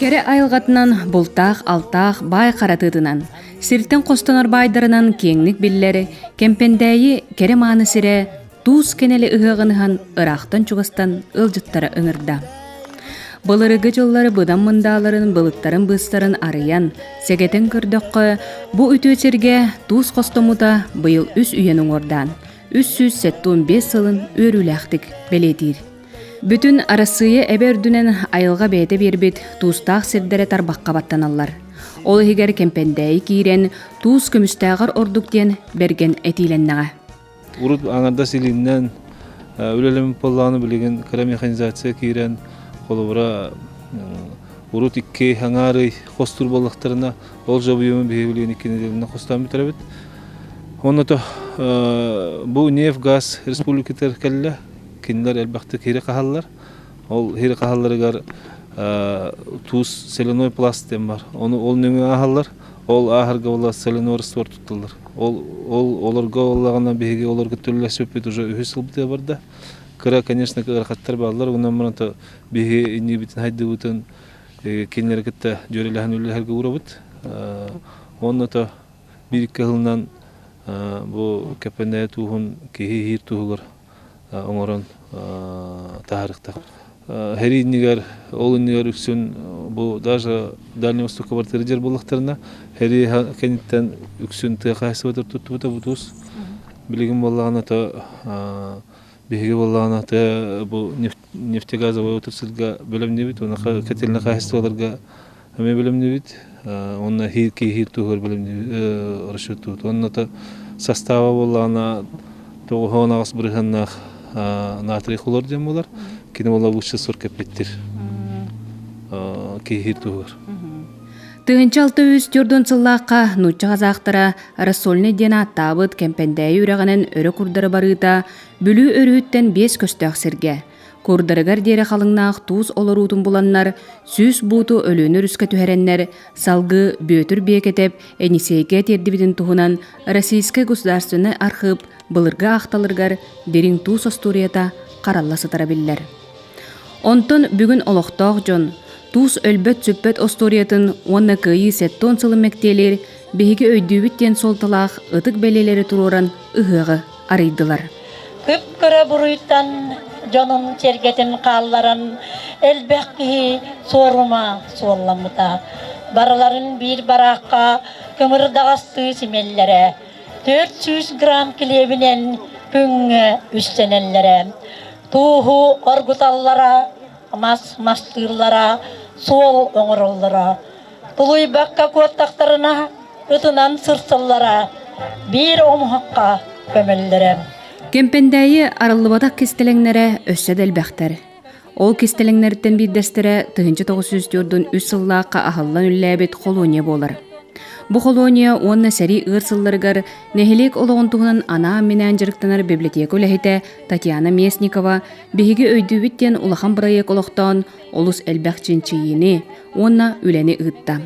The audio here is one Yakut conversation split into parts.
Кэрэ айылҕатынан, бултаах-алтаах баай харатыытынан, сиртэн хостонор баайдарынан киэҥник биллэр Кэмпэндээйи кэрэ-мааны сирэ туус кэнэли ыһыаҕын ыһан ыраахтан-чугастан ыалдьыттара ыҥырда. Былыргы дьыллары быдан мындааларын былыттарын быыстарын арыйан, сэгэтэн көрдөххө, бу үтүө сиргэ туус хостоммута быйыл үс үйэни уҥуордаан, 375 сылын үөрүүлээхтик бэлиэтиир. Бүтүн Арассыыйа эбэ үрдүнэн айылҕа бэйэтэ биэрбит туустаах сирдэрэ тарбахха баттаналлар. Ол иһигэр Кэмпэндээйи киирэн, туус көмүстээҕэр ордук диэн бэргэн этиилэннэҕэ. Урут аҥардас илииннэн үлэлэммит буоллаҕына, билигин кыра механизация киирэн, холобура, урут икки аҥаар ый хостуур буоллахтарына, ол жобуйуму биһиги билигин икки нэдиэлэнэн хостоон бүтэрэбит. Онно то бу нефть-газ республикатыгар кэллэ, кинилэр элбэхтик хири хаһаллар. Ол хири хаһалларыгар туус соляной пласт диэн бар. Ону ол нөҥүө ааһаллар. Ол ааһарга була соляной раствор тутталлар. Ол ол олорго буоллаҕына биһиги олорго төллөспүппүт уже үһүс сылбытыгар барда. Кыра, конечно, ыарахаттар бааллар. Онон баран то биһиги иннибитин хайдыбытын кинилэри кытта дьүөрэлэһэн үлэлэһэргэ уурабыт. Онно то биир кыһылынан бу КПН тууһун киһи иһиир туһугар оҥорон таһаарыахтаах. Сэрии иннигэр, ол иннигэр үксүн бу даже Дальний Востокка бартыыр дьэр буоллахтарына, сэрии кэнниттэн үксүн тыа хаһаайыстыбатыгар туттубута бу туус. Билигин буоллаҕына то биһиги буоллаҕына тыа бу нефтегазовай отрасльга бэлэмниибит, уонна котельнай хаһаайыстыбаларга эмиэ бэлэмниибит. Уонна киһи туһугар бэлэмниибит расчеттуубут. Уонна то состава буоллаҕына 98 бырыһыаннаах натрий хлор диэн буолар. Кини буолла лучше сорт кэппиттир киһи туһугар. 1600 төрдүн сыллаахха нуучча казахтара Рассольный диэн ааттаабыт Кэмпэндээйи үрэҕинэн өрө курдары барыыта Бүлүү өрүһүттэн биэс көстөөх сиргэ Курдарыгар диэри халыҥнаах туус олоруутун буланнар, 100 бууту Өлүөнэ өрүскэ түһэрэннэр, салгыы Бүөтүр Биэкэтэп Энисейгэ тиэрдибитин туһунан Российскай государственнай архыып былыргы аахталарыгар дириҥ туус остуоруйата харалла сытара биллэр. Онтон бүгүн олохтоох дьон туус өлбөт-сүппэт остуоруйатын уонна Кыайыы 70 сылын мэктиэлиир биһиги өйдүүбүт диэн суолталаах ытык бэлиэлэри туруоран ыһыаҕы арыйдылар. Кып-кыра буруйтан дьонун сэргэтин хаалларан элбэх киһи суорума суолламмыта. Барыларын биир бараахха кымырдаҕастыы симэллэрэ. 400 грамм килиэбинэн күҥҥэ үссэнэллэрэ. Тууһу оргуталлара, мас мастыыллара, суол оҥороллоро. Тулуйбакка куоттахтарына ытынан сырсаллара, биир омуһахха көмөллөрө. Кэмпэндээйи арыллыбатах кистэлэҥнэрэ өссө да элбэхтэр. Ол кистэлэҥнэриттэн биирдэстэрэ 1943 сыллаахха аһыллан үллээбит холуонньа буолар. Бу холуонньа уонна сэрии ыар сылларыгар нэһилиэк олоҕун туһунан анаан-минээн дьарыктанар библиотека үлэһитэ Татьяна Местникова «Биһиги өйдүүбүт» диэн улахан бырайыак олохтоон олус элбэх чинчийиини уонна үлэни ыытта.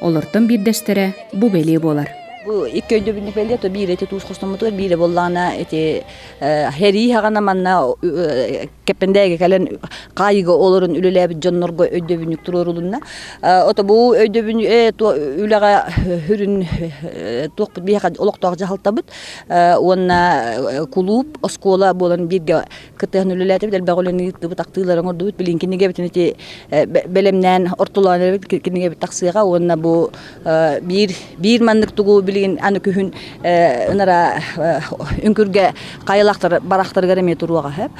Олортон биирдэстэрэ бу бэлиэ буолар. Бу икки өйдөбүнньүк бэлиэ, то биир эти туус хостоммутугар, биирэ буоллаҕына ити сэрии хаҕана манна Кэппэндээги кэлэн хаайыыга олорон үлэлээбит дьоннорго өйдөбүнньүк туруорулунна. Ото бу өйдөбүнньүк үлэҕэ сүрүн туохпут биһиэхэ олохтоох дьаһалтабыт уонна кулууп, оскуола буолан бииргэ кыттыһан үлэлээтибит, элбэх үлэни ыыттыбыт, ахтыылары оҥордубут. Билин кинигэбитин ити бэлэмнээн ортолоон эрэбит, кинигэбит тахсыаҕа уонна бу биир биир маннык тугу билигин аны күһүн ынара үҥкүргэ хайалаахтар барахтарыгар эмиэ туруоҕа сөп.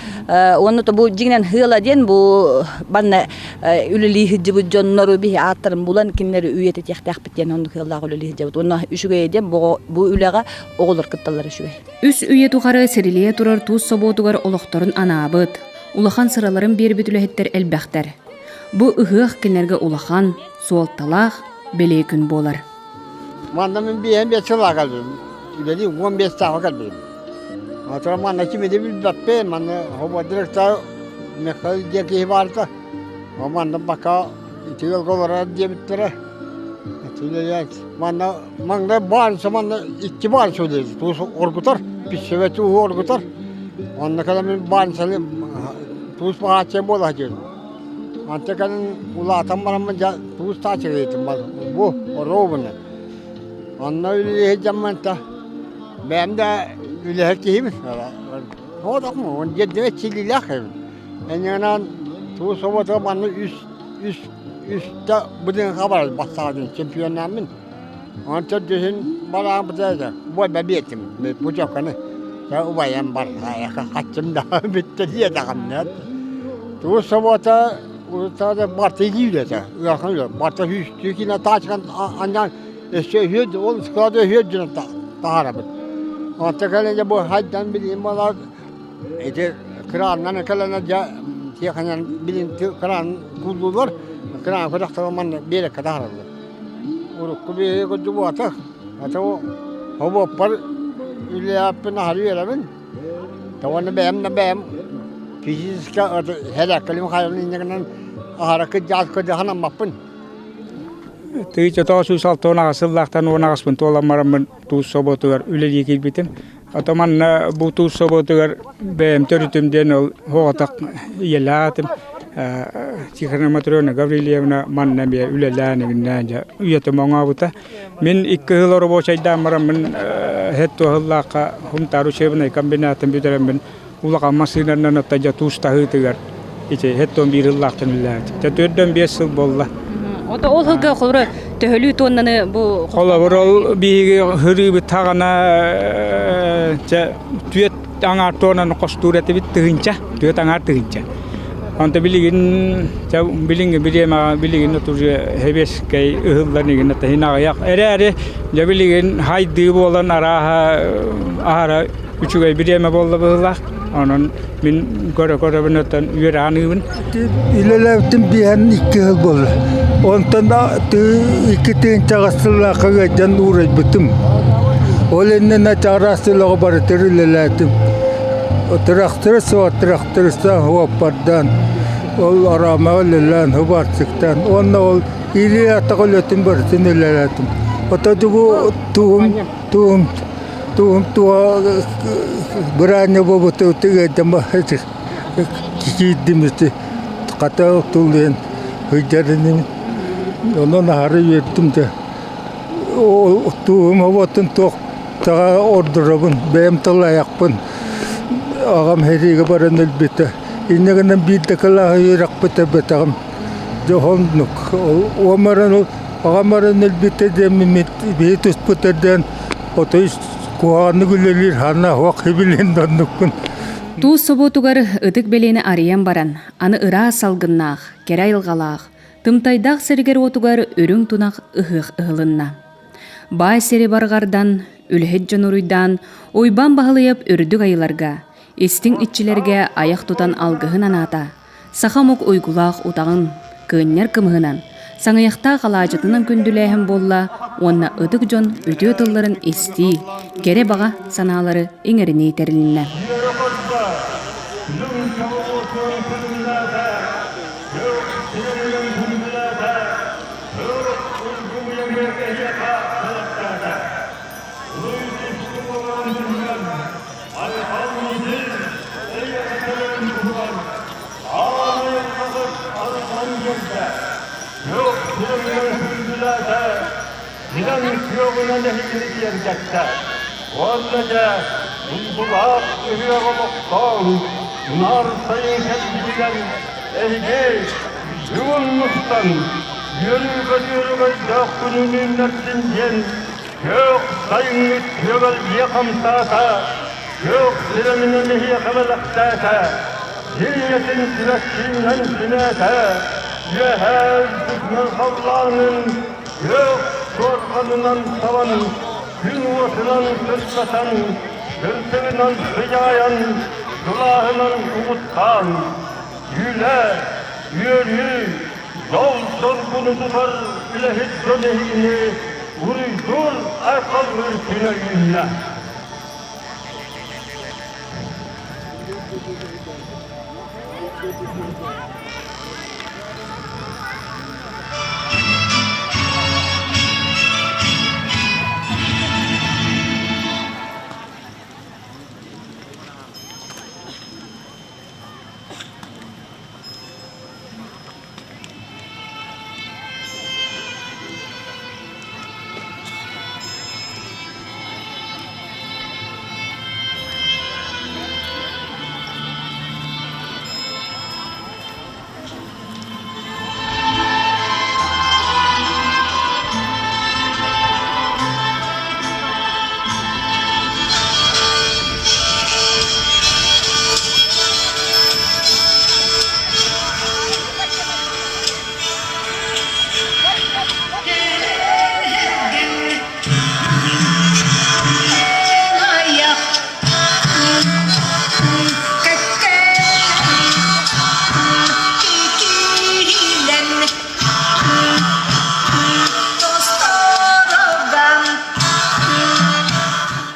Уонна то бу дьиҥинэн хыала диэн бу банна үлэлии сылдьыбыт дьоннору биһи ааттарын булан кинилэри үйэтитиэхтээхпит диэн оннук сыаллаах үлэлии сылдьабыт. Уонна үчүгэйэ диэн бу үлэҕэ оҕолор кытталлар үчүгэй. Үс үйэ тухары сирилийэ турар туус собуотугар олохторун анаабыт, улахан сыраларын биэрбит үлэһиттэр элбэхтэр. Бу ыһыах кинилэргэ улахан, суолталаах, бэлиэ күн буолар. Манна мин биэһин биэс сыл кэлбитим. Үлэлии 15 сааҕа кэлбитим. Отора манна кими да билбэппин, манна хобуот директор Михаил диэн киһи баарта. О манна бака ити ыалга олорор диэбиттэрэ. Манна Маҥнай баарса манна икки баарса үлэлиир. Туус оргутар, пищевой тууһу оргутар. Онно кэлэн мин баарсаны туус баҕааччы буола сылдьабын. Онто кэлин улаатан бараммын дьэ туус таачыгыйтым бу оруобуна. Онно үлэлии сылдьаммын та бэйэм да үлэһит киһибин. Соҕотохмун, дьиэддибэт силиилээх эбит. Энньэҥинэн туус оботугар манна үс үс үстэ быдыҥха барар бастаҕатын чемпионнааммын. Онон төрдүһүн бараабыта этэ. Убайба биэртим путевканы. Убайым бар хаччым да бүттэ диэтэҕим Туус собуота барта илиилэ этэ. Ыарахан үлэ. Барта сүүстүү киинэ таачкан анньан өссө үһүө ол склада үһүө дьон таһаарабыт. Онтон кэлэн дьэ бу хайдан билигин буолар ити кырааннан кэлэн дьэ тиэхиньэн билин кран кууллуулар кран көтөхтөрө манна биэрэккэ таһаараллар. Урукку биһиги курдук буолбатах. Ата хобуоппар үлэлээппин аһары үөрэбин. Уонна бэйэм да бэйэм физически һэлээккэлим хайабын инньэ гынан аһара кырдьаҕас кырдьаҕанаммаппын. Тыһыынча тоҕус сүүс алта уон аҕыс сыллаахтан уон аҕыспын туолан бараммын туус собуотугар үлэлии киирбитим. Ото манна бу туус собуотугар бэйэм төрүтүм диэн ол оҕотох ийэлээх этим. Тихона Матрена Гаврильевна манна эмиэ үлэлээн игиннээн дьэ үйэтим оҥообута. Мин икки сыл оробуочайдаан бараммын һэт туоһуллаахха Хунтаар учебнай комбинатын бүтэрэммин улахан массыынанан отто дьэ туус таһыытыгар ити һэт туон биир сыллаахтан үлэлээбитим. Дьэ төрдөн биэс сыл буолла. Ото ол сылга холобура төһөлүү туоннаны бу Холобур ол биһиги хырыыбыт хаҕана чэ түөт аҥаар туонаны хостуур этибит тыһыынча, түөт аҥаар тыһыынча. Онто билигин чэ билиҥҥи бириэмэҕэ билигин уже хэбиэскэй ыһыллан игин иһин аҕыйах эрээри дьэ билигин хайдыы буолан арааһа аһара үчүгэй бириэмэ буолла быһыылаах. Онон мин көрө-көрөбүн оттон үөрэ саныыбын. Үлэлээбитим биэһэн икки сыл буолла. Онтон икки тыһыынчаҕа сыллаахха ыалдьан уурайбытым. Ол иннинэ чараас сылаҕа барытыгар үлэлээтим. Тырахтара суох тырахтарыстаан уоппардаан, ол араамаҕа үлэлээн, хыбаарсыктаан уонна ол илии атах үлэтин барытын үлэлээтим. Ото бу тугум тугум тугум туга быраанньа буолбута ыалдьан киирдим ити хата тулуйан сылдьар инибин. Онон аһары үөрдүм дьэ. Тугум оботун туох таҕа ордоробун, бэйэм тыллаайахпын. Аҕам сэриигэ баран өлбүтэ. Инньэ гынан биир да кылааһы үөрэхпит эбэтэҕим. Дьэ оннук. Уомаран аҕам баран өлбүтэ диэн биһи туспут эрдээн отой куһаҕаннык үлэлиир ханна суох хибилин да оннукпун. Туус собуотугар ытык бэлиэни арыйан баран, аны ыраас салгыннаах, кэрэ айылҕалаах, тымтайдаах сиригэр-уотугар үрүҥ тунах ыһыах ыһылынна. Баай сири барҕардан, үлэһит дьон уруйдаан, Уйбаан Баһылыйап үрдүк айыларга, истиҥ иччилэргэ айах тутан алгыһын анаата, саха омук уйгулаах утаҕын, кыанньар кымыһынан, саҥыйахтаах алаадьытынан күндүлээһин буолла уонна ытык дьон үтүө тылларын истии, кэрэ баҕа санаалары иҥэринии тэрилиннэ. Күөҕүнэн эһигини тиэргэттэ уонна дьэ уйгулаах ыһыах олохтоон наар сайын кэлбитигэр эһиги бүгүн мустан үөрүүгэ-үөрүгэрдээх күнүн үүннэрдин диэн күөх сайыҥҥы күөгэлдьийэ хамсаата, күөх сирэминэн эһиэхэ бэлэхтээтэ, дьиҥэтин сибэккиинэн симээтэ, үөһээ үрдүкүнэн халлаанын күөх суорҕанынан сабан, күн уотунан сырдатан, сырдыгынан сыдьаайан, сылааһынан угуттаан, үлэ, үөрүү, дьол соргуну тутар үлэһит дьон эһигини уруйдуур айхаллыыр күнэ үүннэ.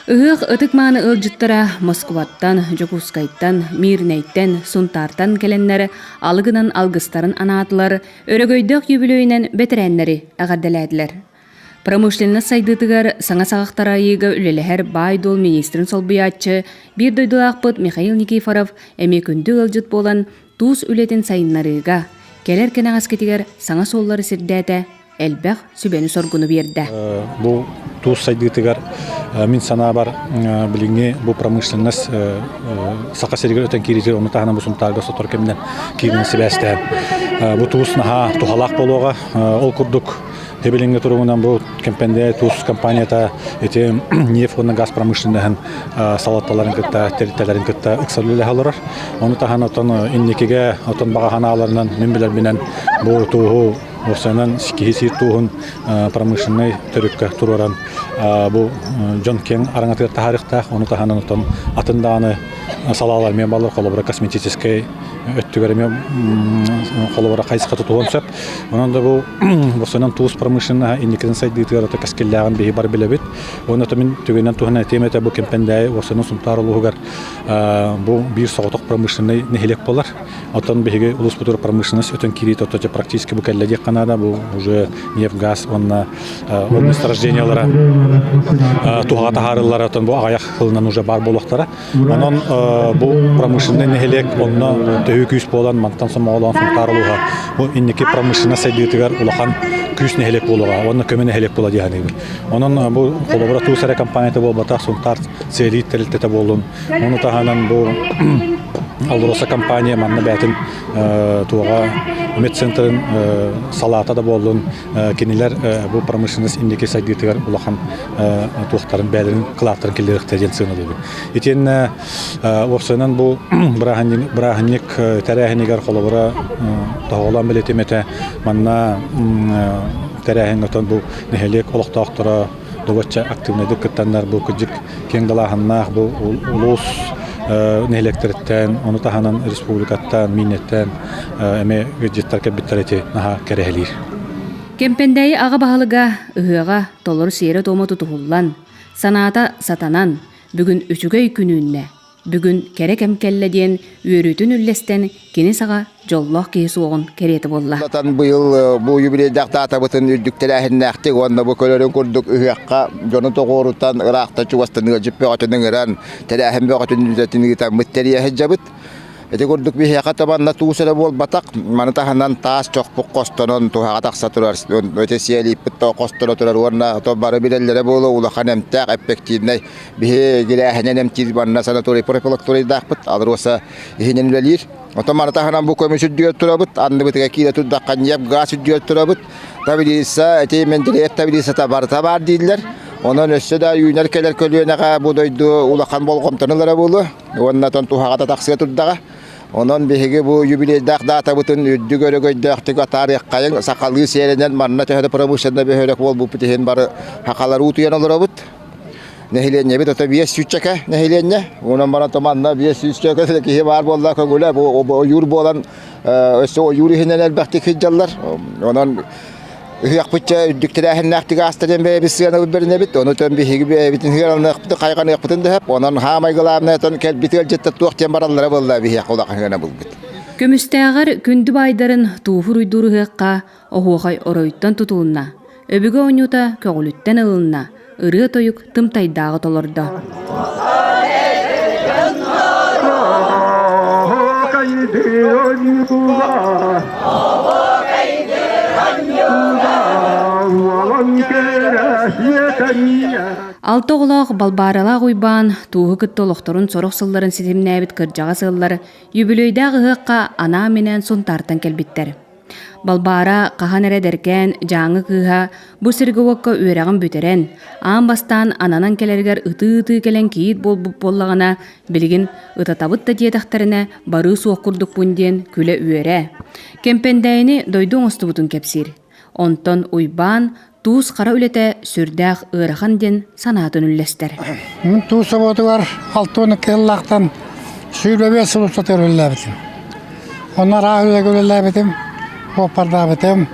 Ыһыах ытык-мааны ыалдьыттара Москваттан, Дьокуускайтан, Мирнэйтэн, Сунтаартан кэлэннэр алы гынан алгыстарын анаатылар, өрөгөйдөөх үбүлүөйүнэн бэтэрээннэри эҕэрдэлээтилэр. Промышленность сайдыытыгар саҥа саҕахтары айыыга үлэлэһэр баай-дуол министрин солбуйааччы, биир дойдулаахпыт Михаил Никифоров эмиэ күндү ыалдьыт буолан, туус үлэтин сайыннарыыга, кэлэр кэнэҕэскитигэр саҥа суоллары сирдээтэ, элбэх сүбэни-соргуну биэрдэ. Бу туус сайдыытыгар мин санаабар билиҥҥи бу промышленность Саха сиригэр өтөн киириитигэр ону таһынан бу Сунтаарга сотору кэминэн кииринэн сибээстээн бу туус наһаа туһалаах буолуоҕа. Ол курдук билиҥҥи туругунан бу Кэмпэндээйи туус компанията ити нефть уонна газ промышленноһын салалталарын кытта тэрилтэлэрин кытта ыкса үлэлэһэ олорор. Ону таһынан отон инникигэ отон баҕа санааларынан мин билэрбинэн бу тууһу Уопсайынан киһи сиир тууһун промышленнай төрүккэ туруоран бу дьон киэҥ араҥатыгар таһаарыахтаах. Ону таһынан оттон атын даҕаны салаалар эмиэ бааллар. Холобура, косметическай өттүгэр эмиэ холобура хайысха тутуһуон сөп. Онон да бу уопсайынан туус промышленноһа инникитин сайдыытыгар ото кэскиллээҕин биһи бар билэбит. Уонна мин түгэнэн туһунан этиэм этэ бу Кэмпэндээйи уопсайынан Сунтаар улууһугар бу биир соҕотох промышленнай нэһилиэк буолар. Оттон биһиги улууспутугар промышленность өтөн киириитэ ото практически бу кэллэ диэххэ наада. Бу уже нефть, газ уонна ол месторождениялара туһаҕа таһаарыллара оттон бу аҕыйах сылынан уже баар буолуохтара. Онон бу промышленнай нэһилиэк онно төһүү күүс буолан мантан сомоҕолоон Сунтаар улууһа бу инники промышленность сайдыытыгар улахан күүс нэһилиэк буолуоҕа уонна көмө нэһилиэк буола дии саныыбын. Онон бу холобура туус эрэ компанията буолбатах Сунтаар сиэлиит тэрилтэтэ буоллун. Ону таһынан бу Алроса компания манна бэйэтин туоҕа медцентрын салаата да буоллун кинилэр бу промышленность инники сайдыытыгар улахан туохтарын бэйэлэрин кылааттарын киллэриэхтэрэ диэн сыаналыыбын. Итиэннэ уопсайынан бу бырааһынньык тэрээһинигэр холобура тоһоҕолоон бэлиэтиэм этэ манна тэрээһин отон бу нэһилиэк олохтоохторо добочча активнайдык кыттаннар бу кырдьык киэҥ далааһыннаах бу улуус нэһилиэктэриттэн, ону таһынан республикаттан, Миннеттэн эмиэ ыалдьыттар кэлбиттэр ити наһаа кэрэһэлиир. Кэмпэндээйи аҕа баһылыга ыһыаҕа толору сиэрэ-туома тутуһуллан, санаата сатанан, бүгүн үчүгэй күн үүннэ, Бүгүн кэрэ кэм кэллэ диэн үөрүүтүн үллэстэн кини саҕа дьоллоох киһи суоҕун кэриэтэ буолла. Быйыл бу юбилейдаах даатабытын үрдүк тэрээһиннээхтик уонна бу көрөрүн курдук ыһыахха дьону тоҕуорутан ыраахтан чугастан ыалдьыт бөҕөтүн ыҥыран тэрээһин бөҕөтүн үлэтин ыытаммыт тэрийэ сылдьабыт. Ити курдук биһиэхэ табанна туус эрэ буолбатах, маны таһынан таас чохпук хостонон туһаҕа тахса турар, өтө сиэлииппит хостоно турар уонна то бары билэллэрэ буолуо улахан эмтээх эффективнэй Биһи гирээһинэн эмтиир манна санаторий профилакторийдаахпыт, Алроса иһинэн үлэлиир. Отон маны таһынан бу көмүс үрдүгэр турабыт, анныбытыгар киирэ турдахха ньиэп гаас үрдүгэр турабыт. Таблица, эти Менделеев таблицата барыта баар дииллэр. Онон өссө да үүнэр кэлэр көлүөнэҕэ бу дойду улахан болҕомтону ылара буолуо. Уонна отон туһаҕа да тахсыа турдаҕа. Онон биһиги бу юбилейдаах даатабытын үрдүк өрөгөйдөөхтүк атаарыаххайыҥ. Сахалыы сиэринэн манна төһө да промышленнай бөһүөлэк буолбуппут иһин бары сахалар утуйан олоробут. Нэһилиэнньэбит ото биэс сүүсчэкэ нэһилиэнньэ. Онон баран манна 500 киһи баар буолла көҥүлэ бу ойуур буолан өссө ойуур иһинэн элбэхтик сылдьаллар. Онон ыһыахпытча үрдүк тэрээһиннээхтик ааста диэн бэйэбит сыанабыт бэринэбит. Ону төн биһиги бэйэбитин ыһыараныахпытын, хайҕаныахпытын да сөп. Онон хаамай главное тон кэлбит ыалдьыттар туох диэн бараллара буолла биһиэхэ улахан ыһыана булбут. Көмүстээҕэр күндү баайдарын тууһур уйдуур ыһыахха оһуохай оройуттан тутулунна. Өбүгэ оонньуута көҕүлүттэн ылынна, ырыа-тойук тымтайдааҕы толордо. Алта оҕолоох Балбааралаах Уйбаан тууһу кытта олохторун сорох сылларын ситимнээбит кырдьаҕас ыаллар үбүлүөйдээх ыһыахха анаан-минээн Сунтаартан кэлбиттэр. Балбаара хаһан эрэ эдэркээн Дьааҥы кыыһа бу сиргэ-уокка үөрэҕин бүтэрэн, аан бастаан ананан кэлэригэр ытыы-ытыы кэлэн кийиит буолбут буоллаҕына, билигин ытатабыт да диэтэхтэринэ барыы суох курдукпун диэн күлэ-үөрэ, Кэмпэндээйини дойду оҥостубутун кэпсиир. Онтон Уйбаан туус хара үлэтэ сүрдээх ыарахан диэн санаатын үллэстэр. Мин туус собуотугар 62 сыллаахтан 25 сыл устата үлэлээбитим. Онно араас үлэгэ үлэлээбитим, суоппардаабытым,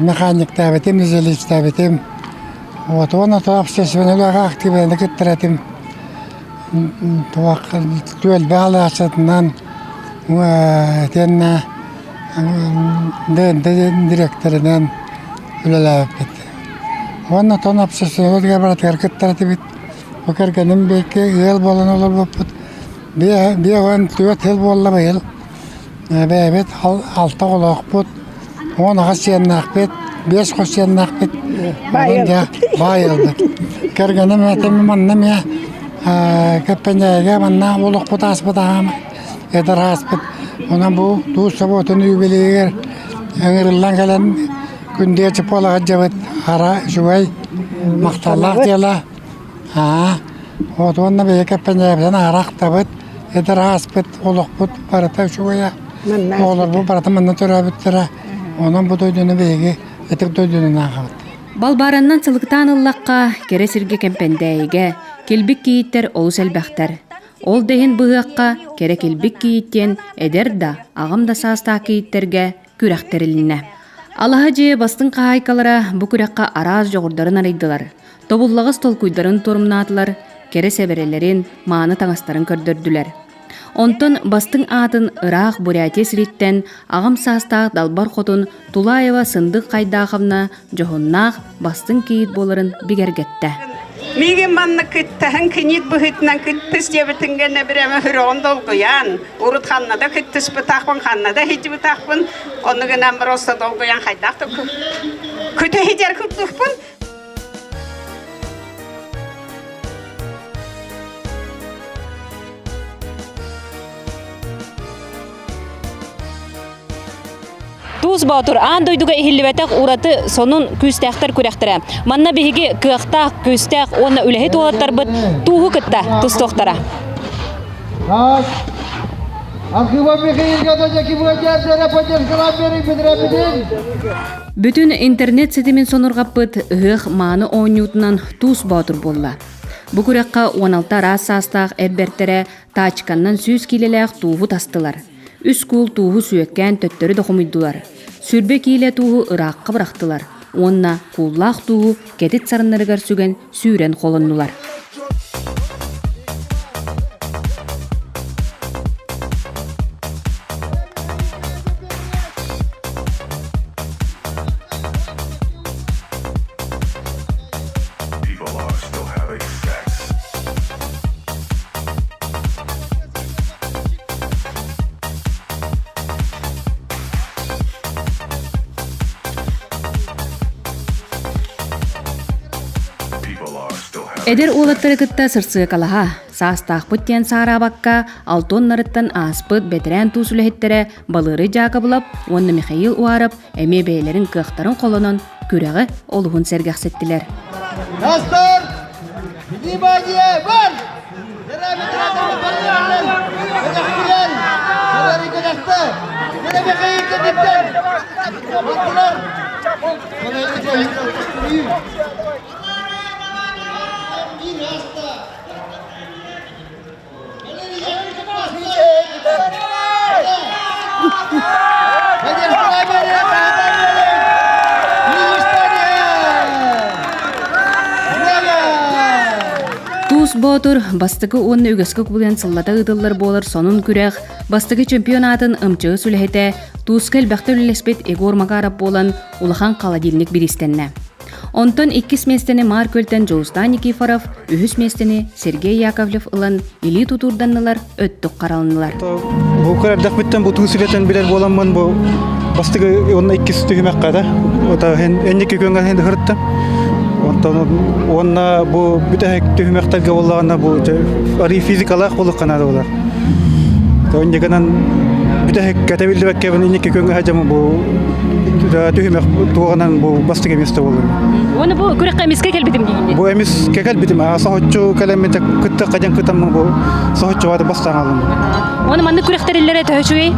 механиктаабытым, дизелистээбитим. Вот уонна то общественнай үлэҕэ активнайдык кыттар этим. Туох түөлбэ алааччытынан итиэннэ ДНД дириэктэринэн үлэлээбиппит. Уонна тон общественнай барытыгар кыттар этибит. Бу кэргэним биэкки ыал буолан олорбуппут. 54 сыл буолла быйыл. Бэйэбит алта оҕолоохпут, 18 сиэннээхпит, биэс хос сиэннээхпит. Баай ыалбыт. Кэргэним этим манна эмиэ Кэппэндээйигэ манна олохпут ааспыт аһаам эдэр ааспыт. Онон бу туус собуотун юбилейыгар ыҥырыллан кэлэн күндү Чополоҕо дьабыт хара үчүгэй махталлаах дьыала. Аа, вот уонна биһиги Кэппэндээйибитин аһара ахтабыт, эдэр ааспыт олохпут барыта үчүгэйэ. Оҕолорбут барыта манна төрөөбүттэрэ. Онон бу дойдуну биһиги ытык дойдунан ааҕабыт. Балбаараннан сылыктаан ыллахха, кэрэ сиргэ Кэмпэндээйигэ килбик кийииттэр олус элбэхтэр. Ол да иһин быһыахха, кэрэ килбик кийиит диэн эдэр да, аҕам да саастаах кийииттэргэ күрэх тэрилиннэ. Алаһа дьиэ бастыҥ хаһаайкалара бу күрэххэ араас дьоҕурдарын арыйдылар, тобуллаҕас толкуйдарын торумнаатылар, кэрэ сэбэрэлэрин, мааны таҥастарын көрдөрдүлэр. Онтон бастыҥ аатын ыраах Бурятия сириттэн аҕам саастаах Далбар Хотун Тулаева Сындык Хайдааховна дьоһуннаах бастыҥ кийиит буоларын бигэргэттэ. Миигин манна кыттаһын киниит быһыытынан кыттыс диэбитин гэнэ бирэме хүрөҕүн долгуйан, урут ханна да кыттыспытахпын, ханна да иһдьибитахпын, ону гынан просто долгуйан хайдах да күтэ иһдьэр курдукпун. Туус Боотур аан дойдуга иһиллибэтэх ураты сонун күүстээхтэр күрэхтэрэ. Манна биһиги кыахтаах, күүстээх уонна үлэһит уолаттарбыт тууһу кытта тустуохтара. Бүтүн интернет ситимин сонурҕаппыт ыһыах мааны оонньуутунан Туус Боотур буолла. Бу күрэххэ 16 араас саастаах эр бэртэрэ таачканнан 100 киилэлээх тууһу тастылар. Үс куул тууһу сүөккээн төттөрү да хомуйдулар. Сүрбэ киилэ тууһу ыраахха бырахтылар уонна кууллаах тууһу кэтит сарыннарыгар сүгэн сүүрэн холоннулар. Эдэр уолаттары кытта сырсыакалаһа, саастаахпыт диэн саараабакка, алтоннарыттан ааспыт бэтэрээн туус үлэһиттэрэ Балыырый Дьаакабылап уонна Михаил Уаров эмиэ бэйэлэрин кыахтарын холонон күрэҕи олуһун сэргэхситтилэр. Настар! Внимание! Бар! Туус Боотур бастакы уонна үгэскэ кубулуйан сыллата ыытыллар буолар сонун күрэх бастакы чемпионатын ымчыыс үлэһитэ Тууска элбэхтэ үлэлэспит Егор Макаров буолан улахан холодильник бириистэннэ. Онтон иккис миэстэни Маар Күөлтэн Дьулустаан Никифоров, үһүс миэстэни Сергей Яковлев ылан илии тутуурданнылар, өттүк харалыннылар. Бу кырардэхпиттэн бу туу сүлэтэн билэр буоламмын бу бастакы уонна иккис түһүмэххэ да ота энники күөҥҥэ хин ыһырттым. Онтон уонна бу бүтэһик түһүмэхтэргэ буоллаҕына бу арыы физикалаах буолуохха наада буолар. Онньыгынан бүтэһик кэтэбиллибэккэбин инники күөҥҥэ сылдьаммын бу түһүмэх туоҕунан бу бастакы место буоллум. Уонна бу күрэххэ эмискэ кэлбитим диигин. Бу эмискэ кэлбитим. Соһуччу кэлэммин кытта хадьан кытаммын бу соһуччу бааты бастаан алым. Уонна маннык күрэх тэриллэрэ төһө үчүгэй?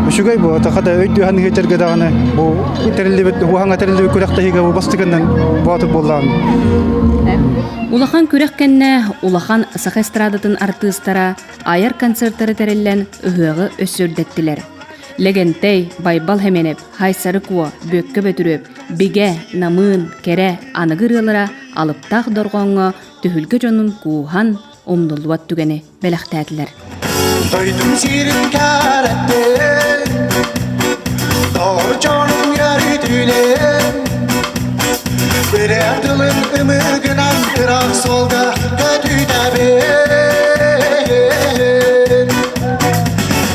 Үчүгэй бу. Таха да өйдүү ханыһы даҕаны бу тэриллибит уһаҥа тэриллибит күрэхтэһиигэ бу бастакынан боотур буоллаҕым. Улахан күрэх кэннэ улахан саха эстрадатын артыыстара айар концертары тэриллэн ыһыаҕы өссө үрдэттилэр. Лэгэнтэй, Байбал Хэмэнэп, Хайсары Куо, Бүөккэ Бөтүрүөп, Бигэ, Намыын, Кэрэ, аныгы ырыалара алыптаах дорҕооҥҥо түһүлгэ дьонун кууһан, умнуллубат түгэни бэлэхтээтилэр. Дойдум сирин кэрэттин, Доржонун өрүтүлэн, Бирэр тылын ымыгынан ыраах суолга көтүтэбин.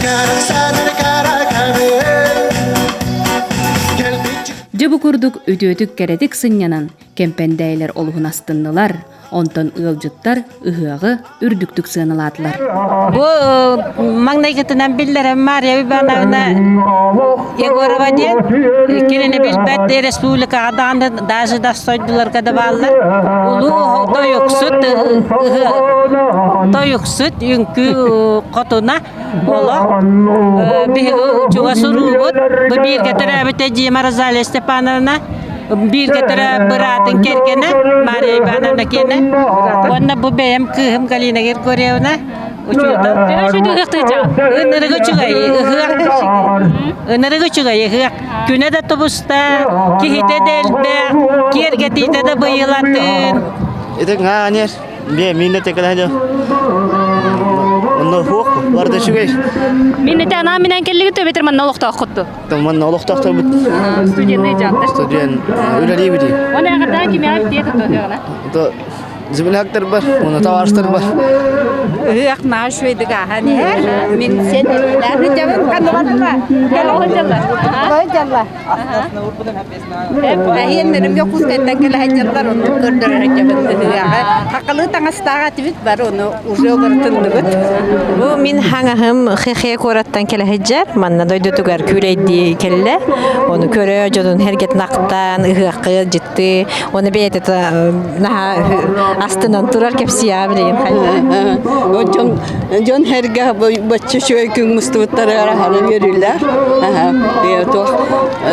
Кэрэхсэнэр кэрэ кэмин, Кэлбит Дьэ бу курдук үтүөтүк кэрэтик сынньанан, кэмпэндээйилэр олуһун астыннылар, онтон ыалдьыттар ыһыаҕы үрдүктүк сыаналаатылар. Бу маҥнайгытынан биллэрэн Мария Ивановна Егорова диэн кинини билбэт республикаҕа даҕаны даже да сойдуларга да бааллар. Улуу тойуксут тойуксут үҥкүү хотуна олох биһиги чугас уруубут бу бииргэ төрөөбүт эдьиийим Розалия Степановна бииргэ төрөөбүт быраатын кэргэнэ Мария Ивановна киэнэ уонна бу бэйэм кыыһым Галина Григорьевна учуутал ынырык үчүгэй ыһыах ынырык үчүгэй ыһыах күнэ да тубуста киһитэ да элбэх киэргэтиитэ да быйылатын Ити наар Бе мине текеле Онно хуох барда үчүгэй. Мин эте анаа минэн келлиги төбетер манна олохтооххутту. Манна олохтоохторбут. Студенный жааттар. Студент үлэлиибити. Оны агырдаан кимиэҕэ битиэ тутуохана. То земляктар бар, оны товарищтар бар. Ыһыах наһаа үчүгэйдик ааһан иһэр. Мин сен жабын ханыбатыла. Кэлэ Эһиэннэрим Дьокуускайтан кэлэ сылдьаллар, оннук көрдөрө сылдьабыт ыһыаҕы. Хахалыы таҥастаах этибит бары, ону уже олортуннубут. Бу мин хаҥаһым Хехе куораттан кэлэ сылдьар. Манна дойдутугар күүлэйдии кэллэ. Ону көрө дьонун эргэтин ахтан, ыһыахха ыалдьыттыы. Оны бэйэтэ наһаа астынан турар кэпсиэҕэ билигин хайда. Дьон дьон эргэ бачча үчүгэй күн мустубуттарыгар аһара үөрүүлээх.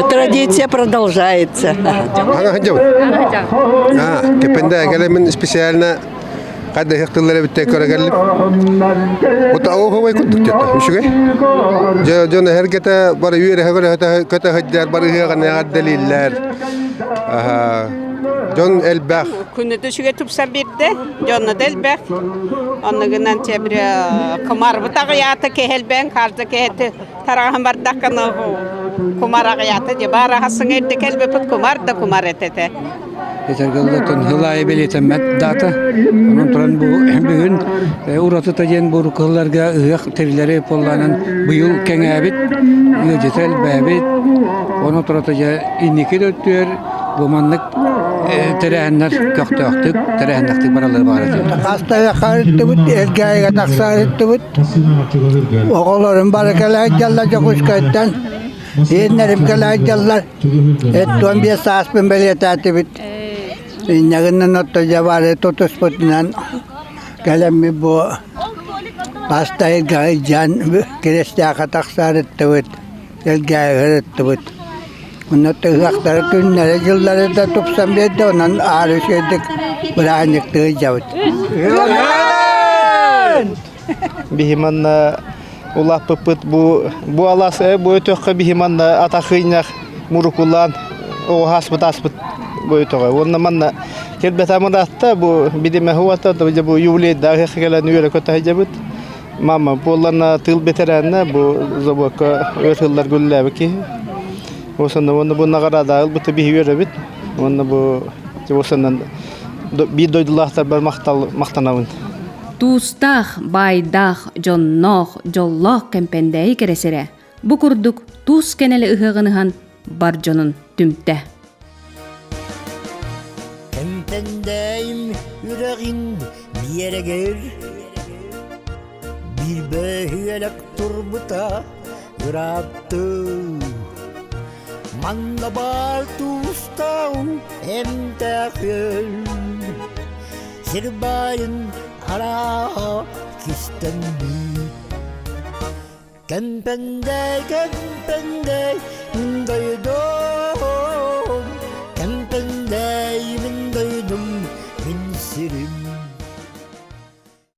Традиция продолжается. Ага ханжабын. А, кепенде кэлэмин специально кайда ыһыктыллар эбиттэ көрө кэллим. Ота оһобой курдук дьэтэ. Үчүгэй. Дьэ дьон эһэргэтэ бары үөрэхэ көрө көтө сылдьар бары ыһыаҕын эҕэрдэлииллэр. Аха. Дьон элбэх. Күнү үчүгэй тупсар биэрдэ, дьонно да элбэх. Оннугунан чэбире кумарбыт аҕыйаата кэһэлбээн харда кэһэти тараҕаһын бардаххына кумар аҕыйаата дьэ баар аһасыҥа эрдэ кэлбиппит кумар да кумар этэтэ. Этэргэллэтэн сыл аайы бэлиэтэммэт даата. Онон туран бу бүгүн уратыта диэн бу кыһылларга ыһыах тэрилэри буоллаанан быйыл кэҥээбит, ыалдьыта элбээбит. Онон турата дьэ инники да өттүгэр Бу маннык тэрээһиннэр көхтөөхтүк, тэрээһиннэхтик бараллар баҕар этим. Хастайа ыттыбыт, Элгээйигэ тахсаар ыттыбыт. Оҕолорум бары кэлээддьаллар Дьокуускайтан. Иэннэрим кэлээддьаллар. Эттуон биэс сааспын бэлиэтээтибит. Инньэгинэн отто дьэ бары тутуспутунан кэлэммит бу Хастайга илдьэн Кирэстээххэ тахсаар ыттыбыт, Элгээйигэ ыттыбыт. Онно ыһыахтара күннэрэ дьыллара да тупсан биэрдэ, онон аары үчүгэйдик бырааһынньыктыы сылдьабыт. Биһи манна улааппыппыт бу бу алаас бу өтөххө биһи манна атахыйнах мурукулаан оҕо ааспыт бу өтөҕө. Уонна манна кэлбэтэ бу бидимэ хуата бу юбилейдаах кэлэн үөрэ көтө сылдьабыт. Мама буоллана тыыл бэтэрээнэ бу забуокка өр сыллар гүллээбит киһи. Осонно уонна бу наҕараада ылбыта биһи үөрэбит. Уонна бу осоннон биир дойдулаахтарбар махтал махтанабын. Туустаах, баайдаах, дьонноох, дьоллоох Кэмпэндээйи кэрэсэрэ бу курдук туус кэнэлэ ыһыаҕын ыһан бар дьонун түмтэ. Кэмпэндээйим үрэҕин биэрэгэр Биир бөһүөлэк турбута ыраатты Манна баар туустау эмтээх үөл Сир баайын арааһа кистэммит Кэмпэндэй, кэмпэндэй, дойду.